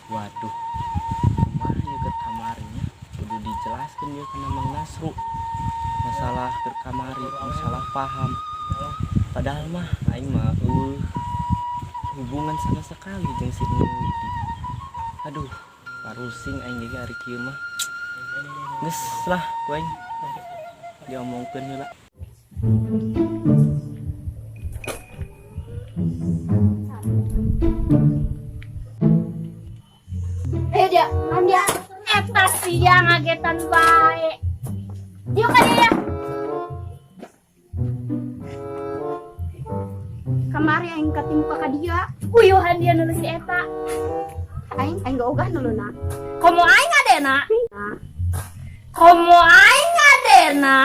Waduh, kumaha ieu keur kamari nya? Kudu dijelaskeun ieu kana Mang Nasru. Masalah keur kamari, masalah paham. Padahal mah aing mah euweuh hubungan sama sekali jeung si Neng Widi. Aduh, parusing aing ge ari kieu mah. Geus lah ku aing diomongkeun heula. Ayo dia, dia. Eta sia ngagetan bae. Diuk ka dia. Kamari aing katimpa ka dia. Uyuhan dia nulis si eta. Aing aing gak ogah nuluna. Komo aing adena. Komo aing adena.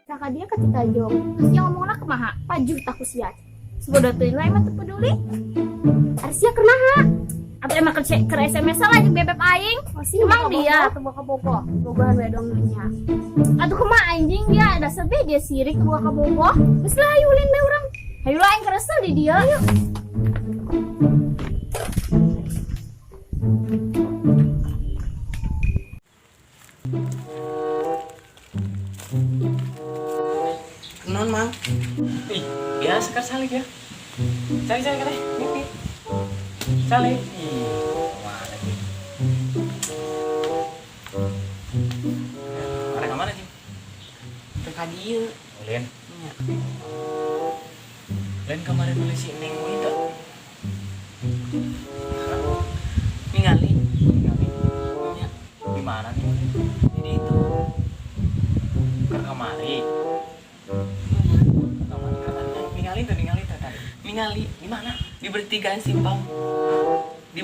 Saka dia ke Citajong. Terus dia ngomongna kumaha? Pajuh tak ku sia. Sebodoh teuing lah emang teu peduli. Ari sia keur naha? Atau emang keur keur SMS lah jeung bebeb aing? Oh, sih, emang dia atau boga bogo? Bogohan we dong nya. Atuh kumaha anjing dia dasar be dia sirik boga ka bogo. Geus lah hayu ulin bae urang. Hayu lah aing keresel di dia. Ayo. Kenon, Mang. Ih, biasa kan salik ya. Cari cari cari. Mimpi. Cari. Ih, mana sih? Arek mana sih? Teu ka dieu. Ulin. Nya. Lain kemarin beli si Neng Wida. Ningali. Ningali. Nya. Di mana nih? Di ditu. Ke kamari. Nya. Ke kamari katanya. Ningali tuh, ningali tuh tadi. Ningali. Di mana? Di pertigaan simpang. Di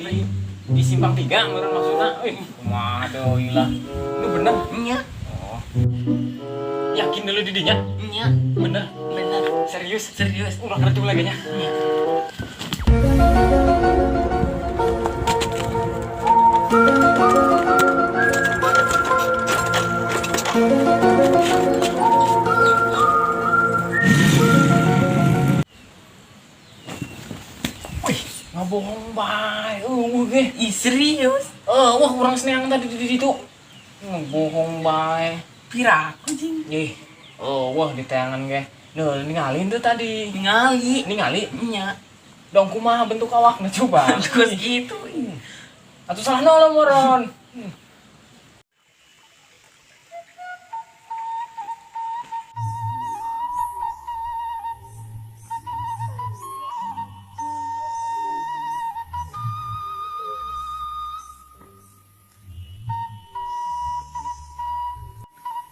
Di simpang tiga menurut maksudnya. Ih, kumaha tuh ilah. Itu bener. Nya. Oh. Yakin dulu didinya? Nya. Bener. Bener. Serius? Serius. Ulah kerja lagi nya. Nya. Wih, ngabohong bae. Eueuh ge. Ih, serius. Wah urang seneang tadi di ditu. Ngebohong bae. Piraku jing. Ih, oh wah di tayangan ge. Nuh, ningalin tuh tadi. Ningali. Ningali? Nya. Dong kumaha bentuk awakna coba. Terus gitu. Atuh salah nolong moron.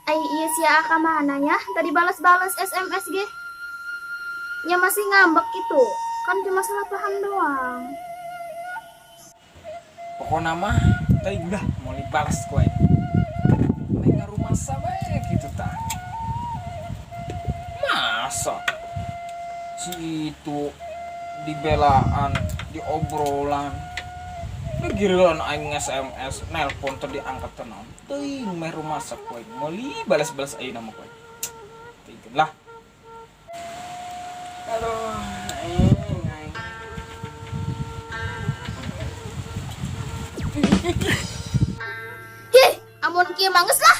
Ai ieu sia ka mana nya? Tadi balas-balas SMS ge. Nya masih ngambek gitu. Kan cuma salah paham doang. Pokoknya mah tadi udah mau dibalas ku aing. Neng ngarumasa bae gitu tah. Masa si itu dibelaan, diobrolan. Giliran aing SMS, nelpon teu diangkat teu naon. Teuing meh rumasa ku aing. Meuli balas-balas ayeuna mah ku aing. Teuing lah. Aduh, aing aing. Hih, amun kieu mah geus lah.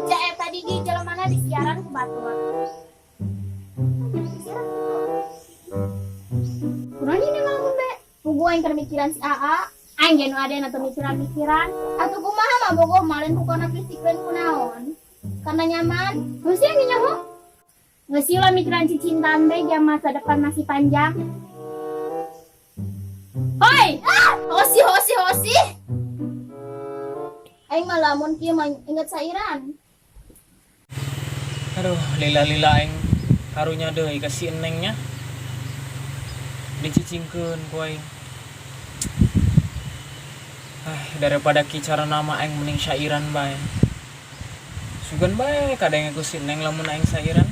Cek tadi di jalan mana di siaran ku batur. Siaran gitu. Kurang ini ngalamun be. Pugu aing keur mikiran si AA. Aing ge nu adena teu mikiran-mikiran. Atuh kumaha mah bogoh mah lain ku kana fisik lain ku naon. Karena nyaman. Geus sia ge nyaho. Geus sih lah mikiran cicintaan be jam masa depan masih panjang. Hoi! Ah, hosi hosi hosi. Aing mah lamun kieu mah inget sairan. Aduh, lila-lila aing karunya deui ka si Neng nya. Dicicingkeun ku aing. Ah, daripada kicara nama aing mending syairan bae. Sugan bae kadenge ku si Neng lamun aing sairan.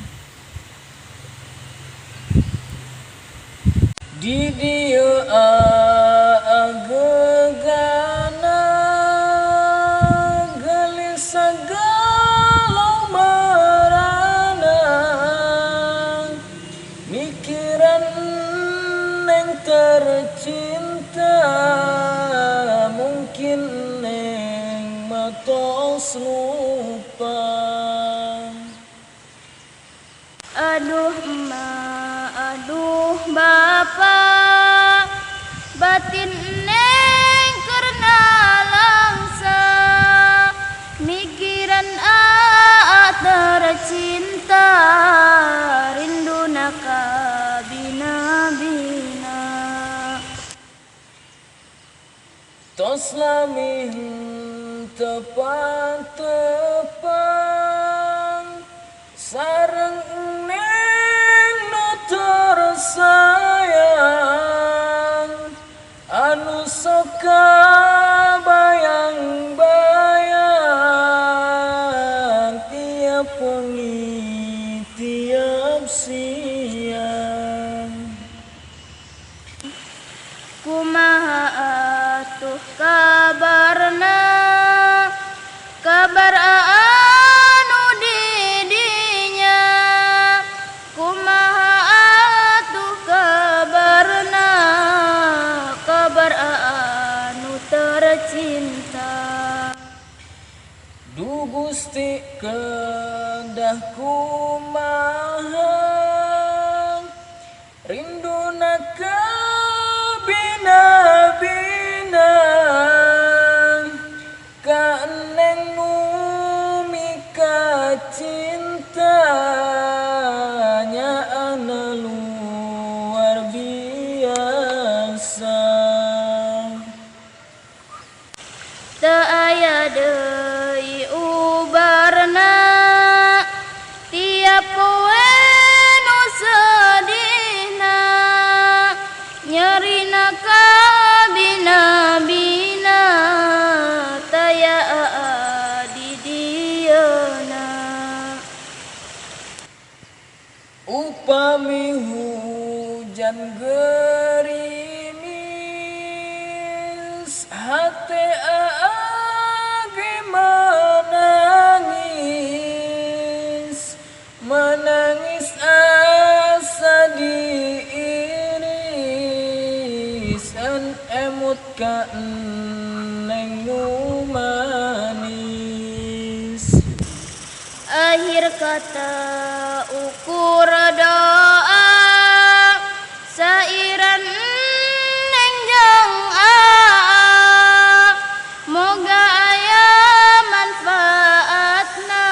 Di dieu agegana gelisah galau merana mikiran Neng tercinta mungkin Neng mah tos lupa. Aduh emak, aduh bapak, batin Neng karena langsa, mikiran aa tercinta, rindu naka bina-bina. Tos lami tepang-tepang sareng Neng nu tersayang anu sok bayang-bayang tiap wengi tiap siang. Kumaha atuh kabarna, kabar anu di dinya, kumaha atuh kabarna, kabar anu tercinta. Du Gusti kedah kumaha rinduna ka bina-bina ka Neng nu mika cinta nyaana luar biasa. Teu aya deui ubarna tiap poe nu sedihna nyerina ka bina-bina taya aa di dieuna. Upami hujan gerimis hate aa ge menangis menangis asa diiris an emut ka Neng nu manis. Akhir kata ukur doa sairan Neng jeung aa moga aya manfaatna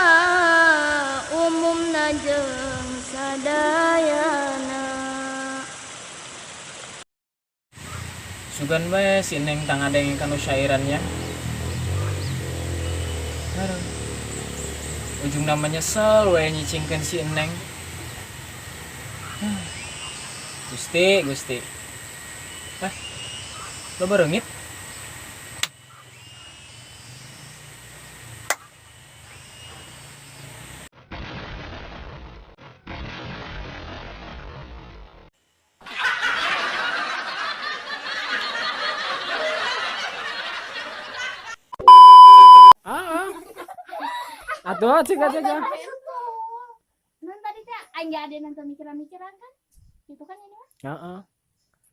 umumna jeung sadayana. Sugan bae si Neng tang ngadenge kanu syairannya. Aduh. Ujungna mah nyesel we nyicingkeun si Neng. Gusti, Gusti. Hah? Lo bereungit? Ah, ah. Atuh, cik cik. Nun tadi teh aing nggak ada nonton mikiran-mikiran kan? Itu kan ini mah. Heeh.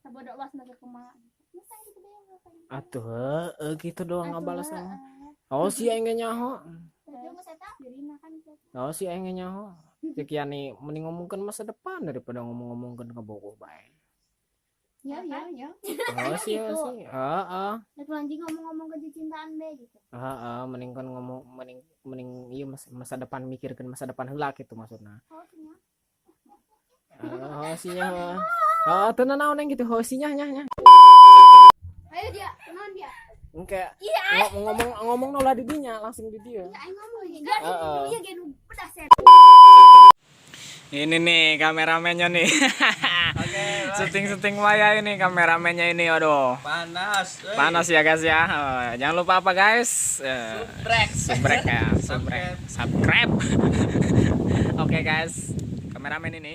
Sabodo was mah kumaha. Masa gitu deh ngapain. Atuh heueuh gitu doang Atuh, ngabalas mah. heeh. Oh si aing ge nyaho. Tapi geus eta dirina kan gitu. Oh si aing ge nyaho. Cek Yani mending ngomongkeun masa depan daripada ngomong-ngomongkeun kabogoh bae. Ya ya ya. Oh sih, Gitu. oh sih. Heeh. Rek lanjut ngomong-ngomong ke cintaan be gitu. Heeh, mending kan ngomong mending mending ieu masa depan mikirkeun masa depan heula gitu maksudna. Oh nya. Heeh, sih nya. Heeh, teu nanaon yang gitu, heuh sih nya nya nya. Ayo dia, kenalan dia. Engke Iya, ngomong ngomong ulah di dinya, langsung di dia. Iya, aing ngomong ya. Heeh. Iya, ge nu pedas ya. Ini nih kameramennya nih. Oke, Syuting-syuting waya ini kameramennya ini, aduh. Panas. Euy. Panas ya, guys, ya. Oh, jangan lupa apa, guys? Subrek. Subrek ya, subrek. Subscribe. Oke, guys, kameramen ini.